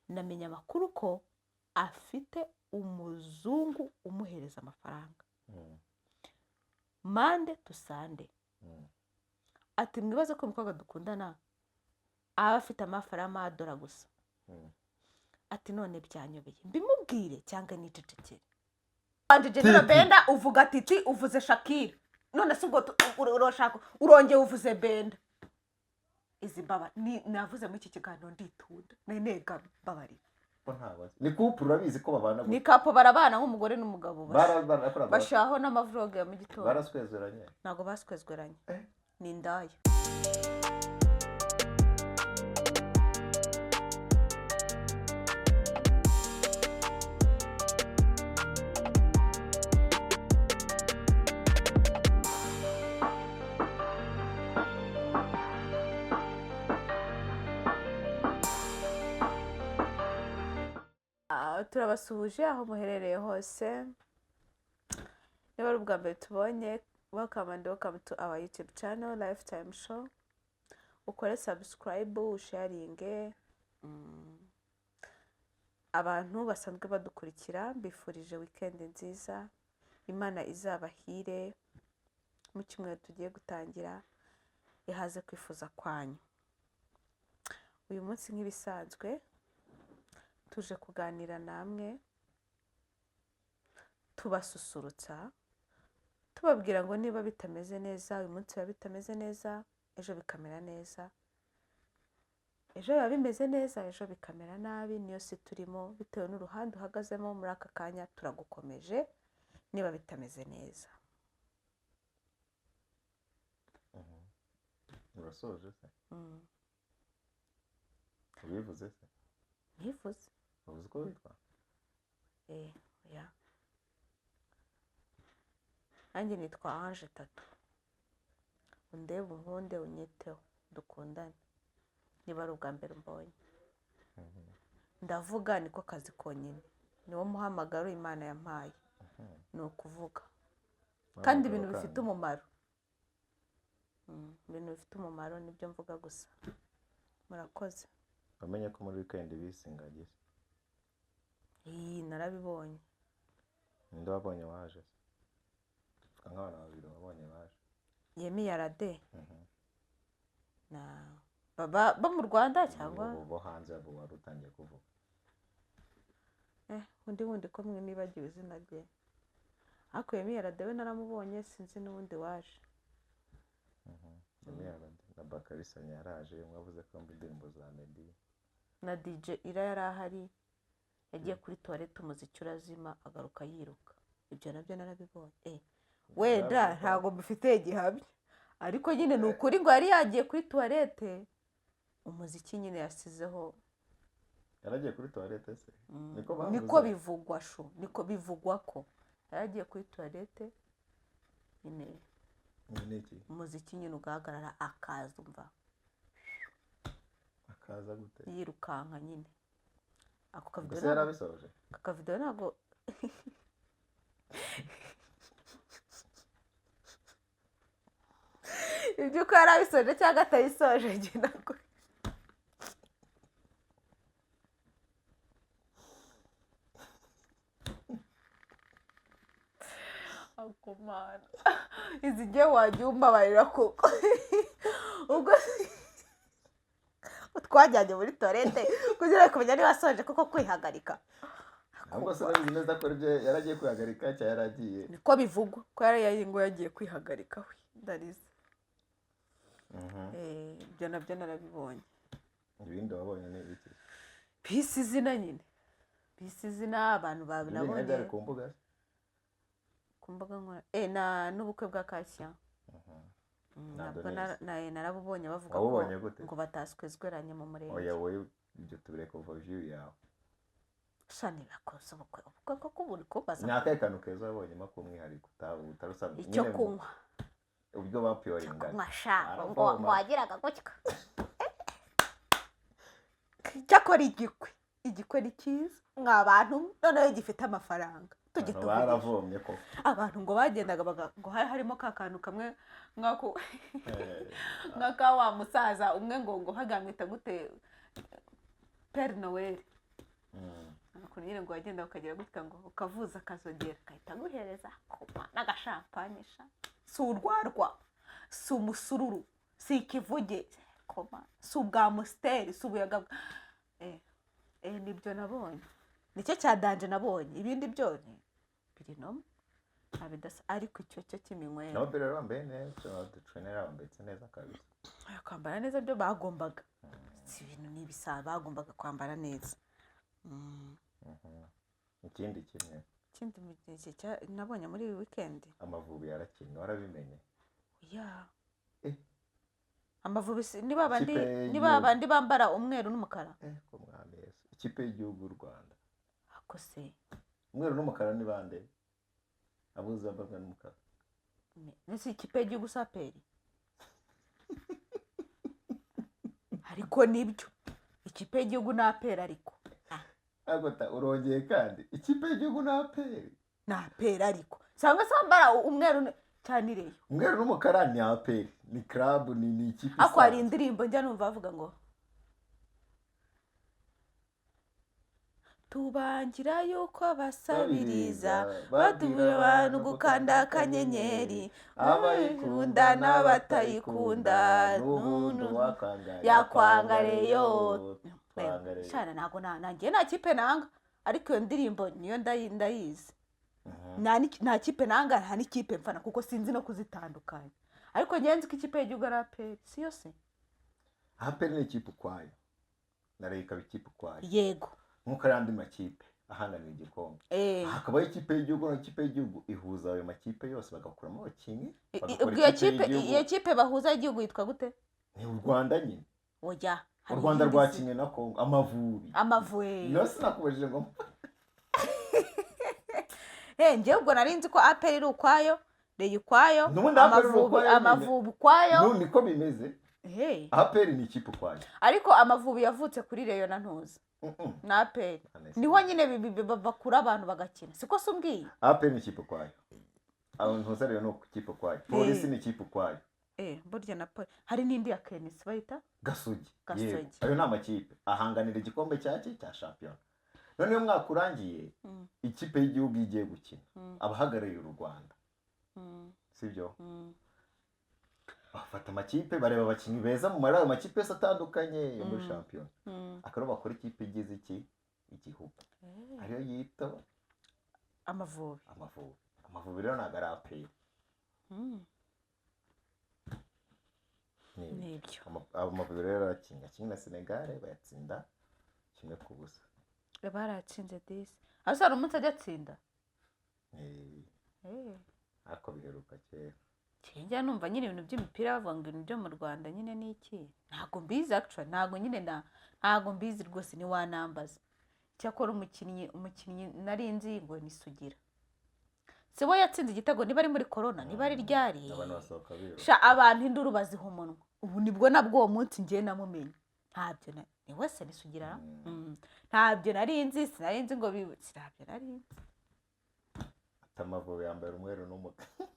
Namenye amakuru ko afite umuzungu umuhereza amafaranga Monday to Sunday. Ati: "Mwibaze ko umukobwa dukundana aba afite amafaranga y'amadora gusa." Ati: "None byanyobeye, mbimubwire cyangwa nicecekere?" Wanjye General Benda, uvuga Titi, uvuze Shakira, none se ubwo urashaka urongeye uvuze Benda. Izi mbaba ni navuze muri iki kiganiro, nditunda nega, mbabarira. Ko ntabwo azi. Ni couple, urabizi ko babana Ni gutya. Couple, barabana nk'umugore n'umugabo. Barakoraga. Bashaho n'amavlog ya mu gitondo. Baraswezeranye. Ntabwo baswezweranye. Eh? Ni indaya. Turabasuhuje aho muherereye hose. Niba ari ubwa mbere tubonye, welcome and welcome to our YouTube channel, Lifetime Show. Ukore subscribe, usharinge. Abantu basanzwe badukurikira, mbifurije weekend nziza. Imana izabahire mu cyumweru tugiye gutangira, ihaze kwifuza kwanyu. Uyu munsi nk'ibisanzwe tuje kuganira namwe, tubasusurutsa, tubabwira ngo niba bitameze neza uyu munsi, biba bitameze neza ejo bikamera neza, ejo biba bimeze neza, ejo bikamera nabi. Niyo si turimo. Bitewe n'uruhande uhagazemo muri aka kanya, turagukomeje niba bitameze neza. Urasoje se? Mm. Ubivuze se? Ntivuze. Uvuze uko witwa? Eh, ya, nanjye nitwa Ange Tatu. Undebe, unkunde, unyiteho, dukundane. Niba ari ubwa mbere umbonye, ndavuga, niko kazi konyine, niwo muhamagaro Imana yampaye, ni ukuvuga kandi ibintu bifite umumaro. Ibintu bifite umumaro nibyo mvuga gusa. Murakoze. Wamenye ko muri weekend bisingagiza? Iyi narabibonye. Ninde wabonye waje se? Vuga nk'abantu babiri wabonye baje. Yemi Alade na baba bo mu Rwanda cyangwa Bo hanze, abo wari utangiye kuvuga. Eh, undi wundi ko mwe nibagiwe izina rye, ariko Yemi Alade we naramubonye. Sinzi n'uwundi waje. Yemi Alade na Bakary Sagna yaraje, umwe avuze ko yumva indirimbo za Meddy. Na DJ Ira yari ahari, yagiye kuri toilette umuziki urazima, agaruka yiruka. Ibyo nabyo narabibonye. Eh, wenda ntabwo mbifitiye gihamya, ariko nyine ni ukuri ngo yari yagiye kuri toilette, umuziki nyine yasizeho. Yaragiye kuri toilette se? Niko bavuze? Niko bivugwa shu, niko bivugwa ko yari agiye kuri toilette nyine. Ni iki? Umuziki nyine ugahagarara, akaza, umva. Akaza gute? Yirukanka nyine. Ako kavidewo Gusa yari abisoje. Aka kavidewo ntabwo. Ibyo uko yari abisoje cyangwa atabisoje, njye ntabwo. Ako Mana, izi ngiye wajya umbabarira koko. Ubwo twajyanye muri toilette kugira ngo kumenya niba asoje koko kwihagarika. Ahubwo se urabizi neza ko ibyo yaragiye kwihagarika cyangwa yaragiye? Niko bivugwa ko yari ngo yagiye kwihagarika we, ndarize. Eh, ibyo nabyo narabibonye. Ibindi wabonye ni ibiki? Bisi izina nyine, bisi izina abantu Ibyo bintu babinabonye. byari ku mbuga se? Ku mbuga nkoranyambaga na n'ubukwe bwa Kasiya. Na Nabwo Adonis. Narabubonye bavuga ko Wabubonye gute? ngo bataswezweranye mu murenge. Oya, wowe ibyo tubireka, overview yawe. Sha, ntibakoze ubukwe, ubukwe koko ubu uri kumbaza. Ni akahe kantu keza wabonyemo k'umwihariko utari usanzwe? Icyo Nyine kunywa. Uburyo bapiyoringaga. Kunywa sha, ngo Baravoma. ngo wagiraga gutya. Cyakora igikwe, igikwe ni cyiza mwa bantu, noneho gifite amafaranga tujye Abantu tuvugisha. Baravomye koko. Abantu ngo bagendaga ngo hari harimo ka kantu kamwe nk'ako nk'aka wa musaza umwe ngo hagamwita gute, Père Noël. ukuntu nyine ngo wagenda ukagera gutya ngo ukavuza akazogera, agahita aguhereza koma n'agashampanye sha. Si urwarwa, si umusururu, si ikivuge koma, si ubwa Amstel, si ubuyaga nibyo nabonye, nicyo cya danger nabonye. Ibindi byo ni biri normal, nta bidasa, ariko icyo cyo cy'iminywere. Nabo rero bambaye neza, ducunera bambitse neza kabisa. Kwambara neza byo bagombaga, si ibintu ni ibisaha, bagombaga kwambara neza. Ikindi kimwe. Ikindi mu gihe nabonye muri iyi weekend. Amavubi yarakinnye, warabimenye? Ya. Eh. Amavubi ni babandi Ikipe ni y'igihugu. Babandi bambara umweru n'umukara. Ko mwami Yesu, ikipe y'igihugu y'u Rwanda. Ako se? Umweru n'umukara ni bande? Abuze bambaye umweru n'umukara. Ni si ikipe y'igihugu si APR? Ariko nibyo, ikipe y'igihugu ni APR, ariko Agota urongeye kandi, ikipe y'igihugu ni APR. Ni APR, ariko cyangwa se bambara umweru cyane ireyo. Umweru n'umukara ni APR, ni club, ni ikipe Ariko hari isanzwe. indirimbo njya numva bavuga ngo tubangira yuko basabiriza, batubwira abantu gukanda akanyenyeri, abayikunda n'abatayikunda n'ubundi wakwanga yakwanga Rayon. Twanga Rayon. Shana, ntabwo nanjye nta kipe nanga, ariko iyo ndirimbo niyo ndayizi. Nta kipe nanga, nta n'ikipe mfana, kuko sinzi no kuzitandukanya, ariko ngenzi ko ikipe y'igihugu ari APR, si yo se? APR ni ikipe ukwayo, na Rayon ikaba ikipe ukwayo. Yego. Nk'uko ari andi makipe ahanganira igikombe, hakabaho ikipe y'igihugu, n'ikipe y'igihugu ihuza ayo makipe yose, bagakuramo abakinnyi, bagakora Ubwo iyo ikipe kipe y'igihugu. Iyo kipe bahuza y'igihugu yitwa gute? Ni u Rwanda nyine. Oya, U hari Rwanda iyindi. Rwakinnye na Kongo, Amavubi. Amavubi. Niyo sinakubajije ngo Njyewe ubwo nari nzi ko APR iri ukwayo, Rayon ukwayo, N'ubundi APR iri Amavubi ukwayo nyine. Amavubi ukwayo. Niko bimeze. APR ni ikipe ukwayo. Ariko Amavubi yavutse kuri Rayon na ntuzi na APR. Niho nyine bakura abantu bagakina, siko se umbwiye? APR ni ikipe ukwayo, abo ntuza rero ni ikipe ukwayo, Polisi ni ikipe ukwayo. Burya na poli hari n'indi ya KNC bayita Gasogi. Gasogi. Yego, ayo ni amakipe ahanganira igikombe cya shampiyona. None iyo umwaka urangiye, ikipe y'igihugu igiye gukina, abahagarariye u Rwanda, sibyo? Bafata amakipe, bareba abakinnyi beza mu muri ayo makipe yose atandukanye yo muri shampiyona, akaba bakora ikipe igize iki igihugu, ariyo yita Amavubi. Amavubi. Amavubi rero ntabwo ari APR. Ni ibyo. Nibyo. Amavubi rero arakinga kimwe na Senegal, bayatsinda 1-0. Baratsinze disi, ase hari umunsi ajya atsinda? Ariko biheruka kera. Njya numva nyine ibintu by'imipira bavuga ngo ibintu byo mu Rwanda nyine ni iki, ntabwo mbizi actually, ntabwo nyine na ntabwo mbizi rwose, ntiwanambaza. Cyakora umukinnyi nari nzi ngo ni Sugira, si we yatsinze igitego, niba ari muri corona, niba ari ryari? Abantu basohoka biruka. Sha, abantu induru baziha umunwa. Ubu nibwo nabwo uwo munsi ngiye namumenye, ntabyo ni wese ni Sugira. Ntabyo nari nzi, sinari nzi ngo sinabyo nari nzi. Ati Amavubi yambaye umweru n'umukara.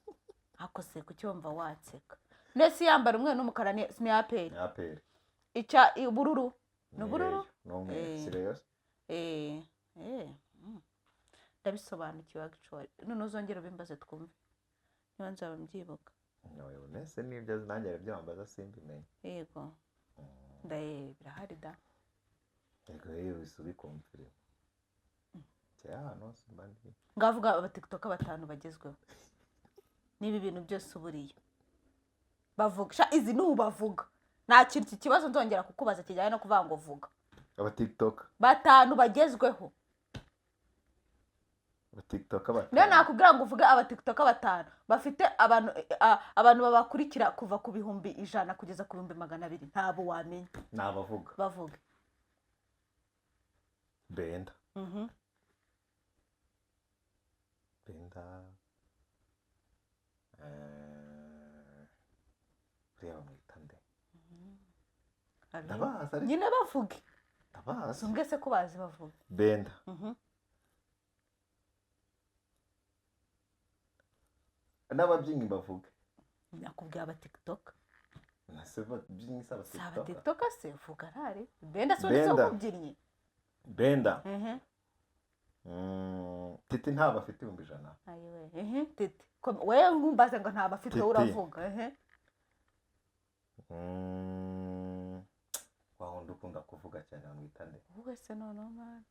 Ako se kuki wumva watseka? Ndetse yambara umweru n'umukara ni APR. Ni APR. Icya ubururu ni ubururu. Ni umweru. Si Rayon se? Ndabisobanukiwe actually. None uzongera ubimbaze twumve niba nzaba mbyibuka. No, mbese nibyo nanjye hari ibyo wambaza simbimenye. Yego, ndaye birahari da. Yego, yewe wese ubikomfirima cyane ahantu hose mba ndi. Ngavuga abatiktoka batanu bagezweho, niba ibintu byose uburiye bavuga sha, izi ni ubavuga, nta kintu iki kibazo nzongera kukubaza kijyanye no kuvuga ngo vuga. Aba TikTok Batanu bagezweho. Aba TikTok batanu. Niyo nakubwira ngo uvuge abatiktoka batanu bafite abantu babakurikira kuva ku 100,000 kugeza ku 200,000, ntabwo wamenya. Ni abavuga. Bavuge. Benda. Benda, buriya bamwita nde? Ndabazi ariko. Nyine bavuge. Ndabazi. Umbwe se ko bazi, bavuge. Benda. N'ababyinnyi bavuge. Nakubwiye abatiktoka. Nase babyinnyi si Si abatiktoka? Abatiktoka se vuga ntare Benda si undi, si Benda. umubyinnyi. Benda. Titi ntabwo afite 100,000. Ayiwe, ehe, Titi. Wewe nkumbaze ngo ntabwo afite. Titi. Uravuga, ehe. Wa wundi ukunda kuvuga cyane bamwita nde? Wowe se noneho mwana.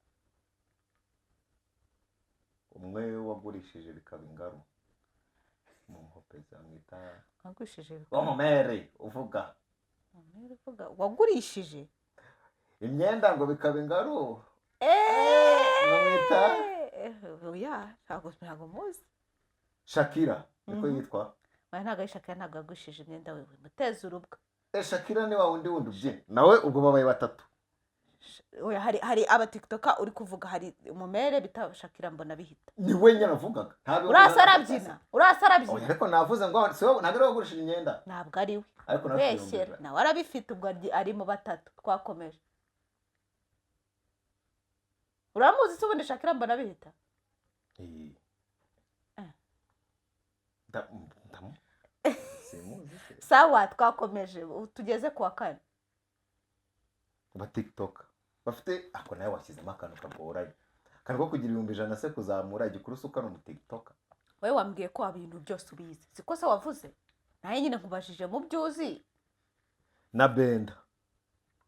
Umwe wagurishije bikaba ingaru mu mpopezi bamwita? Wagurishije? W'umumere uvuga. Umwere uvuga wagurishije imyenda ngo bikaba ingaru. Bamwita? Oya, ntabwo muzi. Shakira niko yitwa. Oya, ntabwo ari Shakira, ntabwo yagurishije imyenda. Wewe muteze urubwa. Shakira ni wa wundi wundi ubyina nawe. Ubwo babaye batatu. Oya, hari abatiktoka uri kuvuga, hari umumere bita Shakira, mbona bihita. Ni we nyine navugaga. Nta bihumbi Urasa ijana. arabyina, urasa arabyina. Oya, ariko navuze ngo si wowe, ntabwo ari wowe wagurishije imyenda. Ntabwo ari we. Ariko nawe afite ibihumbi Beshyera. ijana. Nawe arabifite. Ubwo ari mu batatu. Twakomeje. Uramuzi se ubundi Shakira mbona bihita? Eh. Eh. Simuzi se. Sawa, twakomeje. Ubu tugeze ku wa kane. Ba TikTok bafite ako nawe washyizemo akantu kagoranye, akantu ko kugira 100,000 se kuzamura igikuru se ukana umu TikTok. Wowe wambwiye ko ibintu byose ubizi, siko se wavuze? Nawe nyine nkubajije mu byo uzi. Na Benda.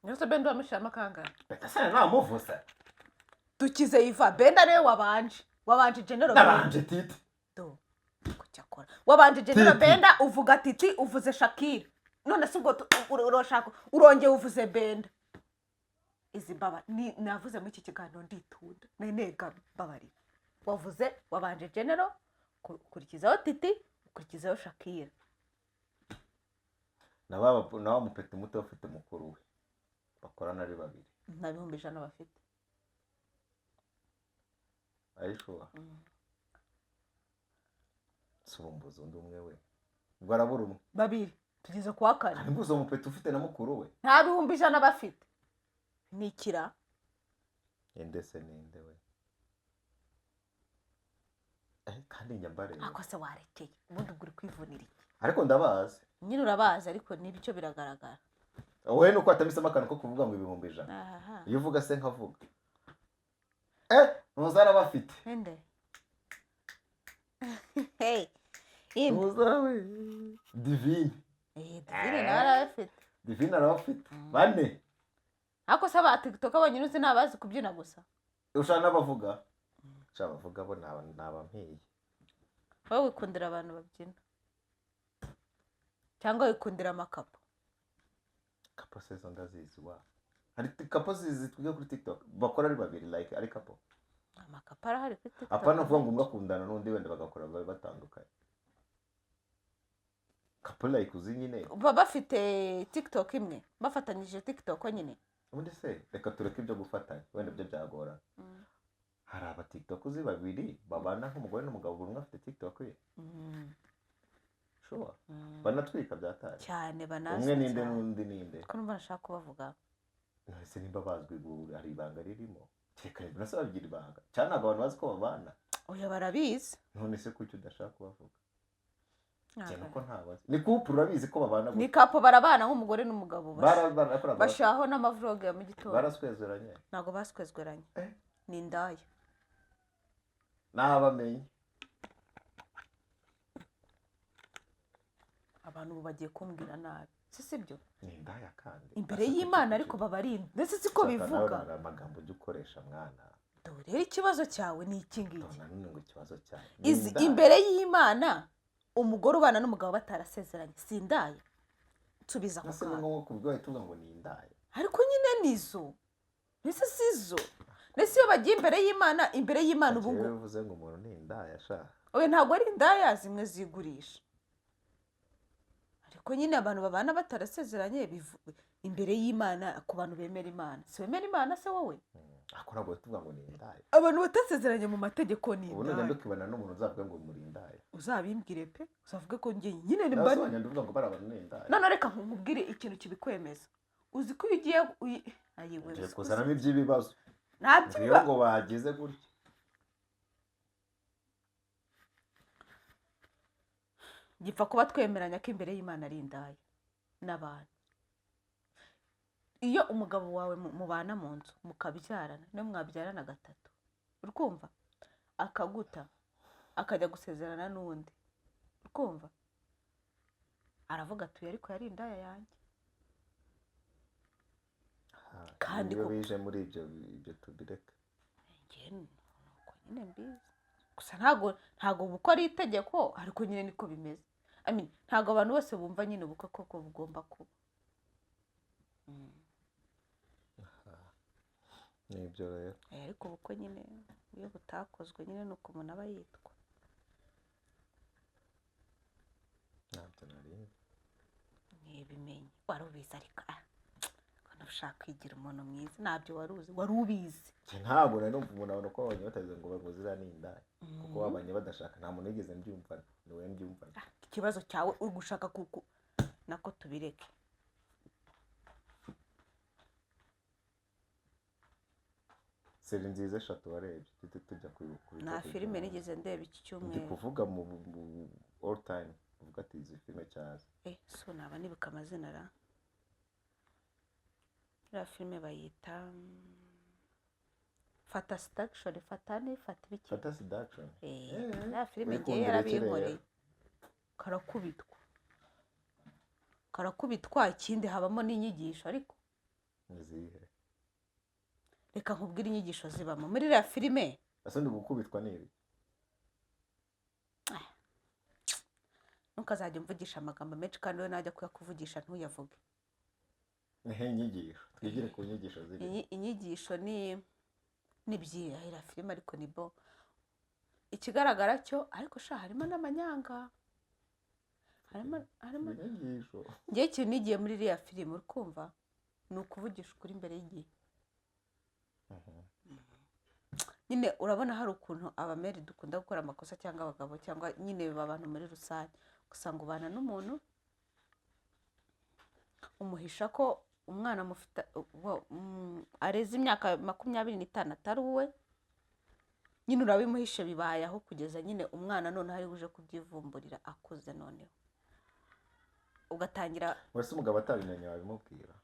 Niyo se Benda wamushyiramo akangahe? Benda se namuvuze. Dukize iva Benda niwe wabanje General Benda. Nabanje Titi. Do kucyakora wabanje General Titi. Benda, uvuga Titi, uvuze Shakira, none se ubwo urashaka urongeye uvuze Benda. Izi mbaba ni navuze muri iki kiganiro nditunda nenegamye, mbabarira. Wavuze wabanje General, ukurikizaho Titi, ukurikizaho Shakira. Na wa mupeti muto ufite mukuru we bakorana ari babiri. Nta 100,000 bafite. Ayishuwa si urumbuzi undi umwe we, ubwo arabura umwe. Babiri, tugeze ku wa kane. Hari mbuzi uwo mupeti ufite na mukuru we. Nta 100,000 bafite, ni ikira. Inde se, ninde we? Kandi njya mbareba. Ako se warekeye ubundi, ubwo uri kwivunira iki? Ariko ndabazi. Nyine urabazi, ariko nibyo biragaragara. Wowe nuko watabisemo akantu ko kuvuga ngo 100,000. Ahaha. Iyo uvuga se nkavuga, ntuza arabafite. Inde? Hey, inde? Ntuza we, Divine. Eh, Divine nawe arabafite. Divine arabafite bane. Ariko se aba TikTok bonyine uzi ni abazi kubyina gusa? Ushaka n'abavuga, ushaka abavuga bo ni abampiye. Wowe wikundira abantu babyina cyangwa wikundira amakapo? Couple se zo ndazizi wa. Hari couple zitwiga kuri TikTok bakora ari babiri, like ari couple. Amakapo arahari kuri TikTok. Apana kuvuga ngo umwe akundana n'undi wenda bagakora bari batandukanye, couple like uzi nyine. Baba bafite TikTok imwe, bafatanyije TikTok nyine. Ubundi se reka tureke ibyo gufatanya, wenda ibyo byagorana. Hari aba TikTok uzi babiri babana nk'umugore n'umugabo, buri umwe afite TikTok ye? Sure, banatwika byataye. Cyane, banazwi. Umwe ninde? Cyane. N'undi ninde? Ko numva nashaka kubavuga. Ese nimba bazwi ubu hari ibanga ririmo? Kereka niba se babigira ibanga cyane, ntabwo abantu bazi ko babana. Oya, barabizi. None se kuki udashaka kubavuga cyane ko ntabazi? Ni couple, urabizi ko babana. Ni couple, barabana nk'umugore n'umugabo. Barakoraga. Bashaho n'amavlog ya mu gitondo. Baraswezeranye? Ntabwo baswezweranye. Eh? Ni indaya. N'abamenye. Abantu ubu bagiye kumbwira nabi, si sibyo? Ni indaya kandi. Imbere y'Imana ariko babarinda, ndetse siko bivuga. Hari amagambo ujya ukoresha, mwana. Dore rero ikibazo cyawe ni iki ngiki. Ndabona none ngo ikibazo cyawe ni Izi indaya. Imbere y'Imana, umugore ubana n'umugabo batarasezeranye si indaya? Nsubiza ako Ese ni kantu. ngombwa kubwo wahita uvuga ngo ni indaya? Ariko nyine nizo, ndetse si zo, ndetse iyo bagiye imbere y'Imana, imbere y'Imana ubu Njyewe ngubu. bivuze ngo umuntu ni indaya sha. Oya, ntabwo ari indaya zimwe zigurisha, ariko nyine abantu babana batarasezeranye imbere y'Imana, ku bantu bemera Imana, si wemera Imana se wowe? Ariko ntabwo wahita uvuga ngo ni indaya. Abantu batasezeranye mu mategeko ni Ubu nugenda indaya. ukibana n'umuntu uzavuga ngo muri indaya. Uzabimbwire pe, uzavuge ko njye nyine Nawe mba se wagenda uvuga ngo bari abantu ni indaya? None reka nkubwire ikintu kibikwemeza. Uzi ko iyo ugiye ayiwe. Ngiye kuzanamo iby'ibibazo. Ntabyo. Ngiyo ngo bagize gutya. Gipfa kuba twemeranya ko imbere y'Imana ari indaya n'abantu. Iyo umugabo wawe mubana mu nzu, mukabyarana, niyo mwabyarana gatatu. Urumva akaguta akajya gusezerana n'undi, urumva aravuga ati ariko yari indaya yanjye. Kandi iyo bije muri ibyo tubireke. Nuko nyine mbizi gusa ntago ubukwe ari itegeko, ariko nyine niko bimeze. I mean, ntago abantu bose bumva nyine ubukwe koko bugomba kuba. Nibyo rero. Ariko ubukwe nyine iyo butakozwe nyine nuko umuntu aba yitwa. Ntabyo nari ntibimenye wari ubizi, ariko ushaka kwigira umuntu mwiza ntabyo wari uzi, wari ubizi. Ntabwo nari numva umuntu abona ko babanye batazi ngo ziriya ni indaya, kuko babanye badashaka, nta muntu wigeze mbyumvana, ni wowe mbyumvana. Ikibazo cyawe uri gushaka kuko nako tubireke. Seri nziza eshatu warebye tujya kwibuka. Nta filime nigeze ndeba iki cyumweru. Ndi kuvuga mu all time, uvuga ati izi filime cyaza. So naba nibuka amazina ra. Iriya filime bayita Fata Seduction, Fata ni Fata ibiki? Fata Seduction. Iriya filime ngiye yarabinkoreye. Karakubitwa. Karakubitwa, ikindi habamo n'inyigisho ariko. Nizihe? Reka nkubwire inyigisho zibamo muri iriya filime. Ese ndi gukubitwa ni ibi? Ntukazajya umvugisha amagambo menshi kandi we najya kuyakuvugisha ntuyavuge. Inyigisho twigire ku nyigisho ziri. Inyigisho ni byira filime ariko ni bo ikigaragara cyo, ariko sha harimo n'amanyanga, harimo inyigisho. Ngiye ikintu nigiye muri iriya filime uri kumva ni ukuvugisha ukuri imbere y'igihe. Nyine urabona hari ukuntu abameri dukunda gukora amakosa cyangwa abagabo cyangwa nyine abantu muri rusange, usanga ubana n'umuntu umuhisha ko umwana mufite areze imyaka 25 atari uwe, nyine urabimuhishe bibaye aho kugeza nyine umwana noneho ari uje kubyivumburira akuze, noneho ugatangira. Wese umugabo atabimenye wabimubwira?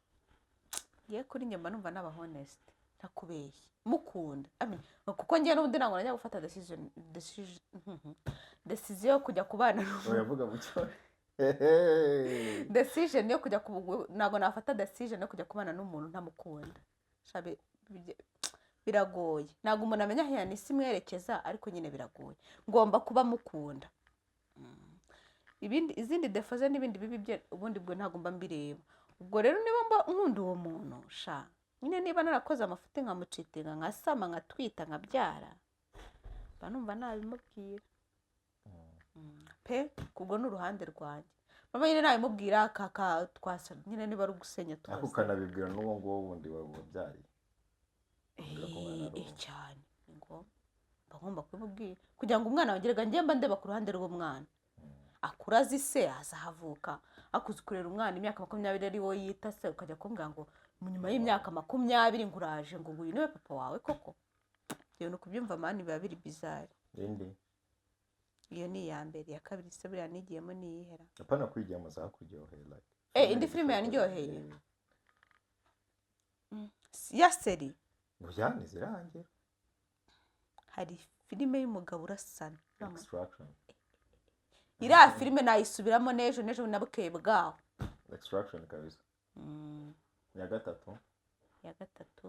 Ye kuri njye mba numva naba honest, ntakubeshye, mukunda. I mean, kuko njye n'ubundi ntabwo najya gufata decision yo kujya kubana n'umuntu. Oyavuga bucyo. Decision yo kujya ntabwo nafata decision yo kujya kubana n'umuntu ntamukunda. Biragoye, ntabwo umuntu amenya aho isi imwerekeza, ariko nyine biragoye, ngomba kuba mukunda. Ibindi izindi defo ze n'ibindi bibi bye ubundi bwo ntabwo mba mbireba. Ubwo rero niba mba nkunda uwo muntu sha nyine, niba narakoze amafuti nkamucitinga nkasama nkatwita nkabyara, mba numva nabimubwira pe, kubwo ni uruhande rwanjye. Mama nyine nabimubwira kaka twasa nyine niba ari ugusenya twasa, ariko ukanabibwira n'uwo nguwo wundi wabyariye cyane ni ngombwa, mba ngomba kubimubwira kugira ngo umwana wanjye, rega njye mba ndeba ku ruhande rw'umwana akura azi se azahavuka, akuze kurera umwana imyaka 20 ari wo yita se, ukajya kumbwira ngo nyuma y'imyaka 20 ngo uraje ngo uyu niwe papa wawe koko. Iyo ni ukubyumva mani biba biri bizarre. Indi iyo ni iya mbere. Iya kabiri se buriya nigiyemo niyihera. Apana kwijyamo zakuryoheye like. Indi filime yanryoheye ya seri Oya ntizirangira. Hari filime y'umugabo urasana. Extraction. Iriya filime nayisubiramo n'ejo n'ejo nabukeye bwaho. Extraction kabisa. Ya gatatu. Ya gatatu.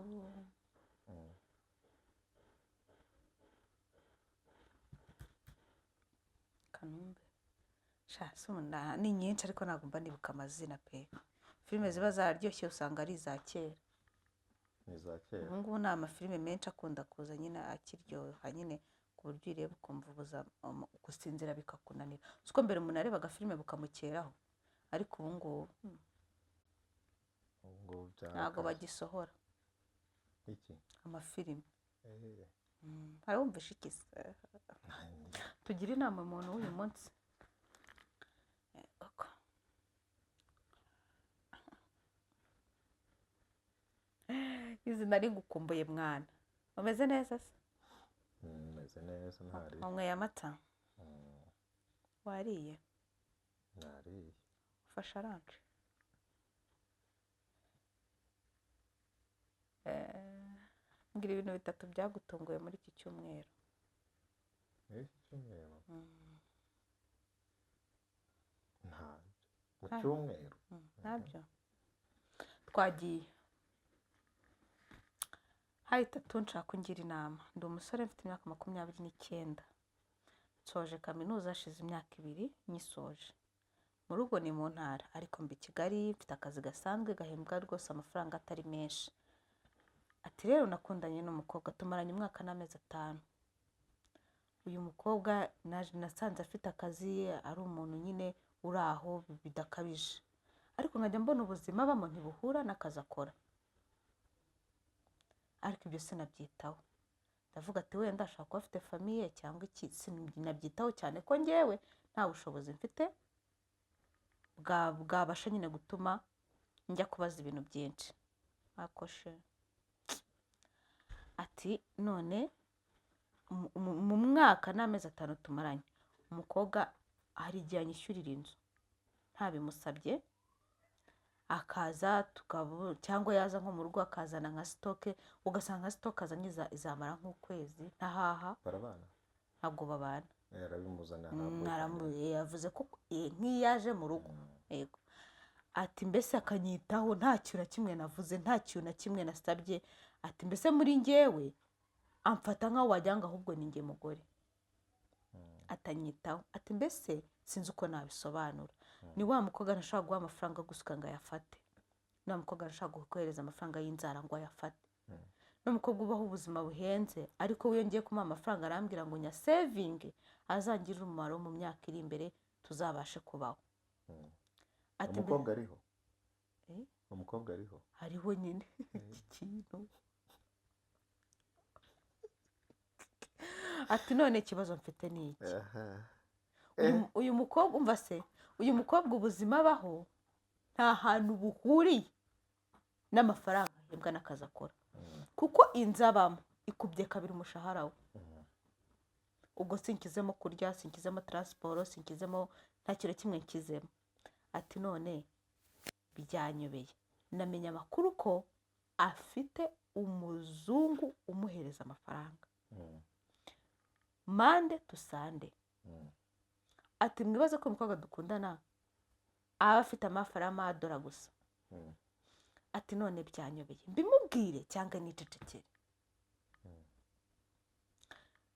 Kanumbe. Sha sumunda ni nyinshi ariko ntabwo mba nibuka amazina pe. Filime ziba zararyoshye usanga ari iza kera. Ni iza kera. Ubu ngubu ni amafilime menshi akunda kuza nyine akiryoha nyine ku buryo ureba ukumva ubuza gusinzira bikakunanira. Siko mbere umuntu arebaga filime bukamukeraho, ariko ubu ngubu ntabwo bagisohora iki amafilime. Arumvisha iki se? Tugira inama umuntu w'uyu munsi. Izi nari ngukumbuye mwana. Umeze neza se? Meze neza ntari. Wanyweye amata? Wariye? Nariye. Ufashe aranje? Mbwira ibintu bitatu byagutunguye muri iki cyumweru. Muri iki cyumweru? Ntabyo mu Nta- cyumweru. Ntabyo. Twagiye hari itatu. Nshaka ungira inama. Ndi umusore, mfite imyaka 29, nsoje kaminuza hashize imyaka 2 nyisoje. Mu rugo ni mu ntara, ariko mba i Kigali. Mfite akazi gasanzwe gahembwa rwose amafaranga atari menshi. Ati rero nakundanye n'umukobwa, tumaranye umwaka n'amezi 5. Uyu mukobwa naje nasanze afite akazi, ari umuntu nyine uri aho bidakabije, ariko nkajya mbona ubuzima abamo ntibuhura n'akazi akora. Ariko ibyo sinabyitaho, ndavuga ati wenda ashobora kuba afite famille cyangwa iki. Sinabyitaho cyane ko ngewe nta bushobozi mfite bwabasha nyine gutuma njya kubaza ibintu byinshi akoshe. Ati none mu mwaka n'amezi 5 tumaranye, umukobwa hari igihe anyishyurira inzu ntabimusabye, akaza cyangwa yaza nko mu rugo akazana nka stock, ugasanga nka stock azanye izamara nk'ukwezi ntahaha. Barabana? Ntabwo babana. Arabimuzanira ntabwo? Yavuze ko nk'iyo aje mu rugo, yego. Ati mbese akanyitaho nta kintu na kimwe navuze, nta kintu na kimwe nasabye. Ati mbese muri njyewe amfata nk'aho wagira ngo ahubwo ni njye mugore, atanyitaho. Ati mbese sinzi uko nabisobanura. Ni wa mukobwa ntashobora guha amafaranga yo gusuka ngo ayafate, ni wa mukobwa ntashobora kohereza amafaranga y'inzara ngo ayafate, ni umukobwa ubaho ubuzima buhenze, ariko we iyo ngiye kumuha amafaranga arambwira ngo nyasevinge azangirire umumaro mu myaka iri imbere, tuzabashe kubaho. Ati Umukobwa ariho? Eh? Umukobwa ariho? Hariho nyine iki kintu. Ati none ikibazo mfite ni iki? Uyu mukobwa, umva se, uyu mukobwa ubuzima abaho nta hantu buhuriye n'amafaranga ahembwa n'akazi akora, kuko inzu abamo ikubye kabiri umushahara we. Ubwo sinkizemo kurya, sinkizemo transport, sinkizemo, nta kintu kimwe nkizemo. Ati none byanyobeye, namenye amakuru ko afite umuzungu umuhereza amafaranga Monday to Sunday. Ati mwibaze ko umukobwa dukundana aba afite amafaranga y'amadora gusa. Ati none byanyobeye, mbimubwire cyangwa nicecekere?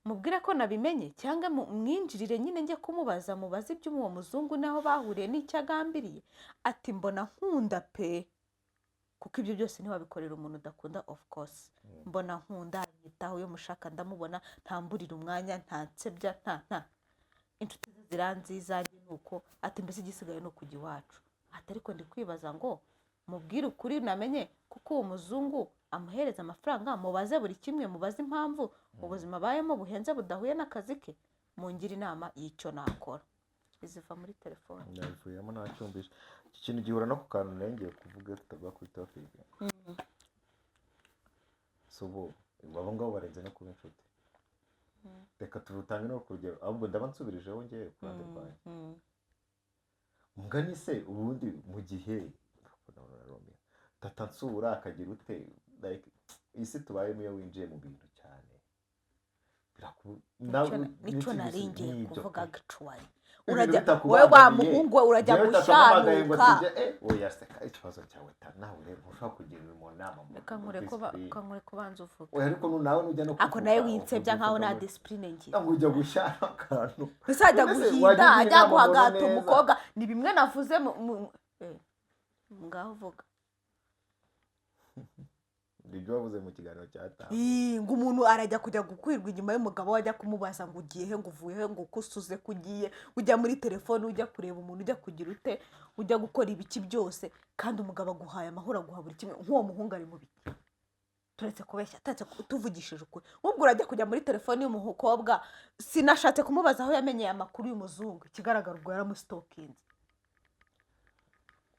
Mubwire ko nabimenye cyangwa mwinjirire nyine njye kumubaza, mubaze iby'uwo muzungu n'aho bahuriye n'icyo agambiriye? Ati mbona nkunda pe, kuko ibyo byose ntiwabikorera umuntu udakunda, of course. Mbona nkunda, anyitaho, iyo mushaka ndamubona, ntamburira umwanya, nta nsebya, nta inshuti ze ziranzi, izanjye ni uko. Ati mbese igisigaye ni ukujya iwacu. Ati ariko ndi kwibaza ngo mubwire ukuri namenye, kuko uwo muzungu amuhereza amafaranga, mubaze buri kimwe, mubaze impamvu ubuzima abayemo buhenze budahuye n'akazi ke. Mungire inama y'icyo nakora. Iziva muri telefone. Nabivuyemo, ntacyumvishe. Iki kintu gihura no ku kantu nari kuvuga tutavuga kuri topic. Si ubu abo ngabo barenze no kuba inshuti. Reka turutange no ku rugero, ahubwo ndaba nsubirijeho ngewe ku ruhande rwanjye. Mugani se ubundi mu gihe tata nsura akagira ute, like isi tubayemo, iyo winjiye mu bintu cyane Nicyo nari ngiye n'ibyo kuvuga pe. Gicuwari. Ibintu Urajya wowe bitakubangamiye. wa muhungu we, urajya Njyewe tatampamagaye ngo gushyanuka. tujye, oya seka, ikibazo cyawe ta nawe rero ntushobora kugira umuntu inama mu Reka nkureke discipline. reka nkureke ubanza uvuge. Oya, ariko nawe nujya no Ako kuvuga, nawe winsebya uvuga nkaho nta muri- discipline ngira. Ngo ujya gushyana akantu. Uzajya None se guhinda wajya ugira ajya inama umuntu guhagata neza? umukobwa, ni bimwe navuze ngaho uvuga. Ibyo wavuze mu kiganiro cyataha. Ii, ngo umuntu arajya kujya gukwirwa inyuma y'umugabo we, ajya kumubaza ngo ugiye he, ngo uvuye he, ngo uko usuze ko ugiye, ujya muri telefone, ujya kureba umuntu, ujya kugira ute, ujya gukora ibiki byose, kandi umugabo aguhaye amahoro, aguha buri kimwe. Nk'uwo muhungu ari mu biki? Turetse kubeshya, turetse tuvugishije ukuri, nk'ubwo urajya kujya muri telefone y'umukobwa. Sinashatse kumubaza aho yamenyeye amakuru y'umuzungu. Ikigaragara ubwo yaramusitokinze.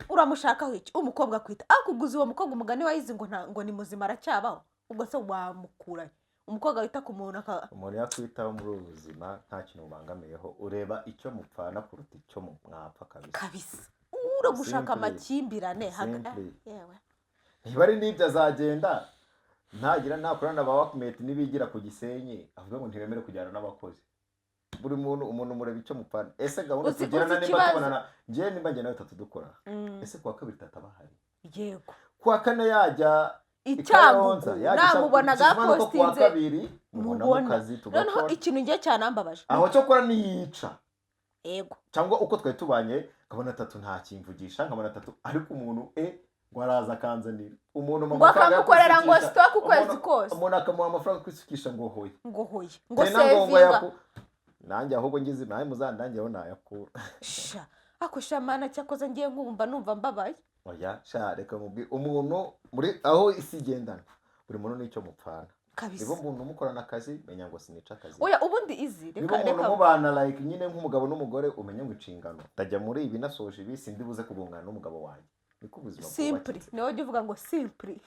Uramushakaho iki? Umukobwa akwita akuguza uwo mukobwa, umugani wayizi ngo nta, ngo ni muzima, aracyabaho? Ubwo se wamukurahe umukobwa wita ku muntu aka Umuntu yakwitaho muri ubu buzima nta kintu mubangamiyeho, ureba icyo mupfana kuruta icyo mwapfa kabisa. Kabisa, ura gushaka Simply. amakimbirane Simply. yewe. Niba ari n'ibyo azagenda. Ntagira nakorana ba workmate nibigira ku Gisenyi, avuga ngo ntibemere kujyana n'abakozi. Buri muntu, umuntu mureba icyo mupfana. Ese gahunda tugirana, Uzi nimba ikibazo? tubonana, njyewe nimba njye nawe tatu dukora, ese kuwa kabiri tata bahari, kuwa kane yajya i Icyangugu Kayonza, yajya namubonaga Icyangugu, ikizima ni uko kuwa postinze kabiri mubona mu mubona. kazi Noneho tugakora. ikintu ngiye cyanambabaje. Aho cyo kora niyica cyangwa uko twari tubanye, nkabona tatu ntakimvugisha, nkabona tatu, ariko umuntu ngo araza akanzanira umuntu mu ngo mafaranga yo akamukorera ngo kwisukisha. stock ukwezi kose. Umuntu akamuha amafaranga yo kwisukisha ngo hoye. Ngo hoye, ngo Tena ngo sevinga. Nanjye ahubwo ngize nawe muzandangireho nayakura. Sha, ako shamana, cyakoze ngiye nkumva numva mbabaye. Oya sha, reka mubwire, umuntu muri aho isi igendana, buri muntu n'icyo mupfana. Kabisa. Niba umuntu mukorana akazi, menya ngo sinica akazi. Oya, ubundi izi Niba reka umuntu reka mubana, like nyine nk'umugabo n'umugore, umenye ngo inshingano ndajya muri ibi, nasoje ibi, sindi buze kugongana n'umugabo wanjye. Niko ubuzima Simply. bwubakitse. Niwe ujya uvuga ngo simply.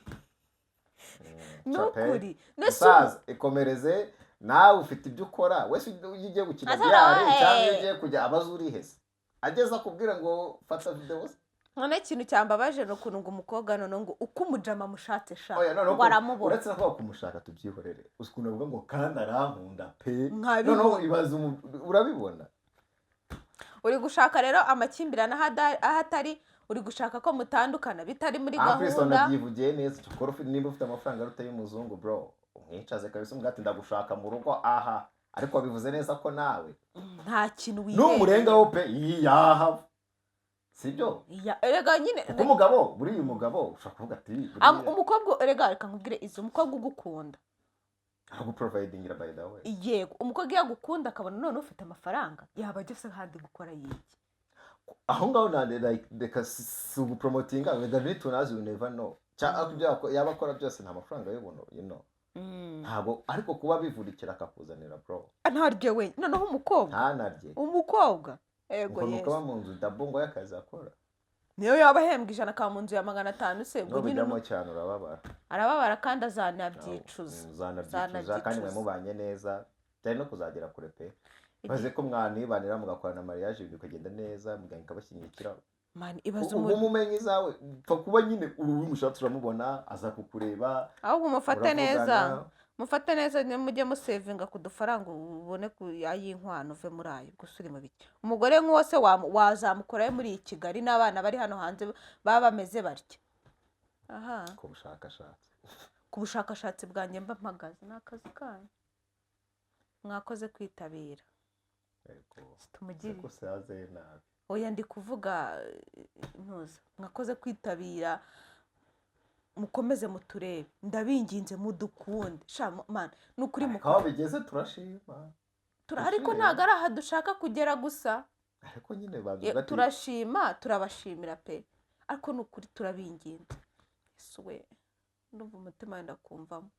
Ni Chape. ukuri. Nese Musaza, ikomereze nawe, ufite ibyo ukora wese. Iyo ugiye gukina Azara, biyare cyangwa iyo ugiye kujya abaza urihese, ageze akubwira ngo fata videwo se. None ikintu cyambabaje ni ukuntu ngo umukobwa noneho ngo uko umujama amushatse sha, Oya, noneho ngo aramubona. Uretse no kuba kumushaka, tubyihorere. Uzi ukuntu avuga ngo kandi arankunda pe. Nkabibona. Noneho ibaze urabibona. Uri gushaka rero amakimbirane aho atari, uri gushaka ko mutandukana bitari muri Ah, Kristo, gahunda. nabyivugiye neza. Cyokora nimba ufite amafaranga aruta y'umuzungu, bro, umwicaze kabisa, umubwire ati ndagushaka mu rugo aha. Ariko wabivuze neza ko nawe nta kintu numurengaho pe, yaha sibyo. Erega nyine Kuko umugabo, buriya umugabo ushobora kuvuga ati buriya Umukobwa, erega reka nkubwire izi, umukobwa ugukunda araguprovidingira, by the way. Yego, umukobwa iyo agukunda akabona none ufite amafaranga, yaba ageze ahandi gukora yiki. Aho ngaho like reka si ugupromotinga whether nitunazi, you never know, cyangwa ibyo yaba akora byose nta mafaranga y'ubuntu, ntabwo. Ariko kuba bivurikira akakuzanira, bro. Ntarye we, noneho umukobwa Ntanarye. Umukobwa, ego. Ngo nuko aba Yesu. mu nzu dabo ngo y'akazi akora. Niyo yaba ahembwa 100 akaba mu nzu ya 500 se, ubwo nyine Nubijyamo cyane urababara. Arababara kandi azanabyicuza. Uzanabyicuza kandi Uzanabyicuza. mwamubanye neza, byari no kuzagera kure pe. Maze ko mwanibanira mugakorana mariage, ibintu bikagenda neza, muganga ikabashyigikira. Man, ibaze Ubu umuntu umumenyi zawe pfa kuba nyine ubu umushatsi uramubona, aza kukureba, Ahubwo mufate neza. muravugana. Mufate neza, mujye musevinga ku dufaranga, ubone ku ay'inkwano, uve muri ayo gusa uri mu biki. Umugore nk'uwo se wazamukorayo muri iyi Kigali n'abana bari hano hanze baba bameze batya aha? Ku bushakashatsi. Ku bushakashatsi bwanjye mba mpagaze, ni akazi kanyu. Mwakoze kwitabira. Yego. Tumugire Ko saze nabi. Oya, ndi kuvuga ntuza. Mwakoze kwitabira, mukomeze muturebe, ndabinginze, mudukunde sha man, ni ukuri. Ariko aho bigeze turashima. Ariko ntabwo ari aha dushaka kugera gusa. Ariko nyine bavuga ati Turashima, turabashimira pe, ariko ni ukuri turabinginze. Yesu we, ndumva umutima wenda kumvamo.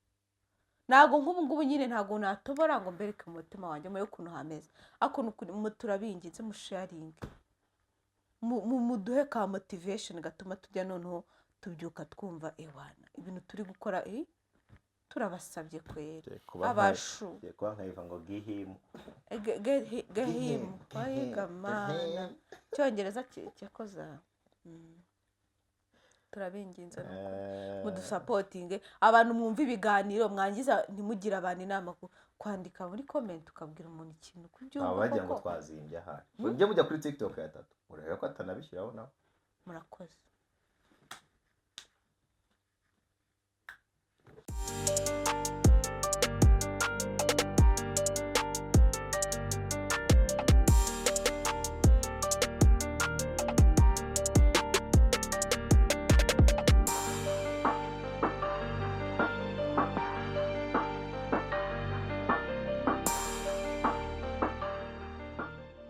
Ntabwo nk'ubu ngubu nyine ntabwo natobora ngo mbereke umutima wanjye murebe ukuntu hameze, ariko ni ukuri turabinginze, musharinge, muduhe ka motivation gatuma tujya noneho tubyuka twumva ewana ibintu turi gukora, turabasabye kweri. Ngiye kuba Abashu. Ngiye kuba nkayiva ngo gihimu. Gehimu wayigamana icyongereza cyakoza. Turabinginze ni ukuri. Mudusapotinge. Abantu mwumva ibiganiro mwangiza, ntimugire abantu inama kwandika muri comment, ukabwira umuntu ikintu ku Aba byumva bagira ngo koko. twazimbye ahari. Ujye mujya kuri TikTok ya tatu, urebe ko atanabishyiraho nawe. Murakoze.